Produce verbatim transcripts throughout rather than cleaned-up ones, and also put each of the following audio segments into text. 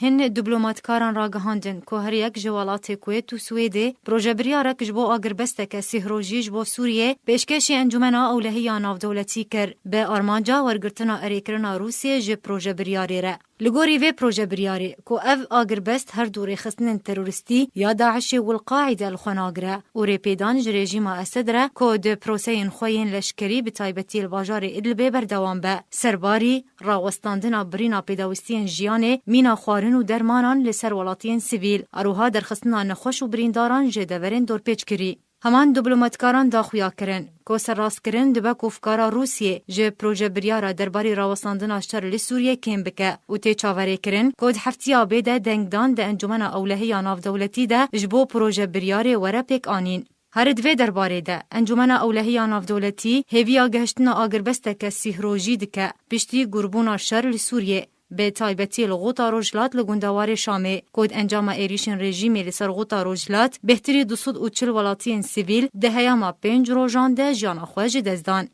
Hin diplomatkaran ragihandin ku her yek ji welatê Kuwêt û Swêdê projebiryarek ji bo agirbesteke sîh rojî ji bo Sûriyê pêşkêşî Encûmena Ewlehî ya Navdewletî kir, bi armanca wergirtina erêkirina Rûsiyê ji projebiryarê re. Li gorî vê projebiryarê, ku ev agirbest her du rêxistinên teroristî ya DAIŞê û El-Qaîde li xwe nagire û rêpêdan ji rejîma Esed re, ku di proseyên xwe yên leşkerî bi taybetî li bajarê Idlibê berdewam be, serbarî, rawestandina birîna pêdawistiyên jiyanê, mîna xwarin û dermanan li ser welatiyên sivîl, a wiha derxistina nexweş û birîndaran ji deverên dorpêçkirî. Heman diplomatkaran daxuya kirin, ku serrastkirin dibe ku fikara Rûsiyê ji projebiryara derbarê rawestandina şer li Sûriyê kêm bike û tê çaverêkirin, ku di heftiya bê de dengdan di Encûmena Ewlehî ya Navdewletî de ji bo projebiryarê were pêkanîn. Her di vê derbarê de, Encûmena Ewlehî ya Navdewletî hêviya gihiştina agirbesteke sîh rojî dike, piştî gurbûna şer li Sûriyê, bi taybetî li Xûta Rojhilat li gundewarê Şamê, ku di encama êrîşên rejîmê li ser Xûta Rojhilat bêhtirî du sed û çil welatiyên sivîl di heyama pênc rojan de jiyana xwe ji dest dan.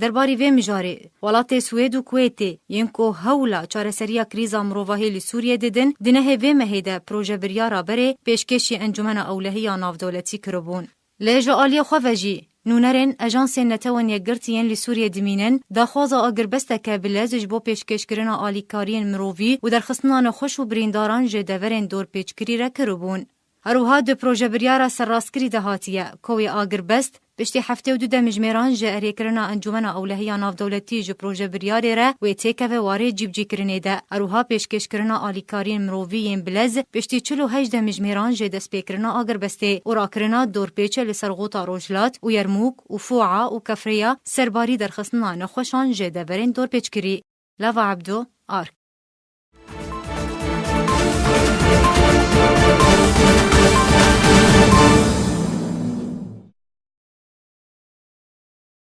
Derbarî vê mijarê, welatê Swêd û Kuwêtê, yên ku hewla çareseriya krîza mirovahî li Sûriyê didin, di nehê vê mehê de projebiryara berê pêşkêşî Encûmena Ewlehî ya Navdewletî kiribûn. Lê ji aliyê xwe ve jî, nûnerên Ajansên Netewên Yekgirtî yên li Sûriyê dimînin, daxwaza agirbesteke bilez ji bo pêşkêşkirina alîkariyên mirovî û derxistina nexweş û birîndaran ji deverên dorpêçkirî re kiribûn. Her wiha di projebiryara serrastkirî de hatiye, ku wê agirbest, piştî heftê û du demjimêran ji erêkirina Encûmena Ewlehî ya Navdewletî ji projebiryarê re wê têkeve warê cîbicîkirinê de. Her wiha pêşkêşkirina alîkariyên mirovî yên bilez, piştî çil û heşt demjimêran ji destpêkirina agirbestê û rakirina dorpêçe li ser Xûta Rojhilat û Yermûk û Fûa û Kefreya serbarî derxistina nexweşan ji deverên dorpêçkirî. Lava Ebdo, Ark.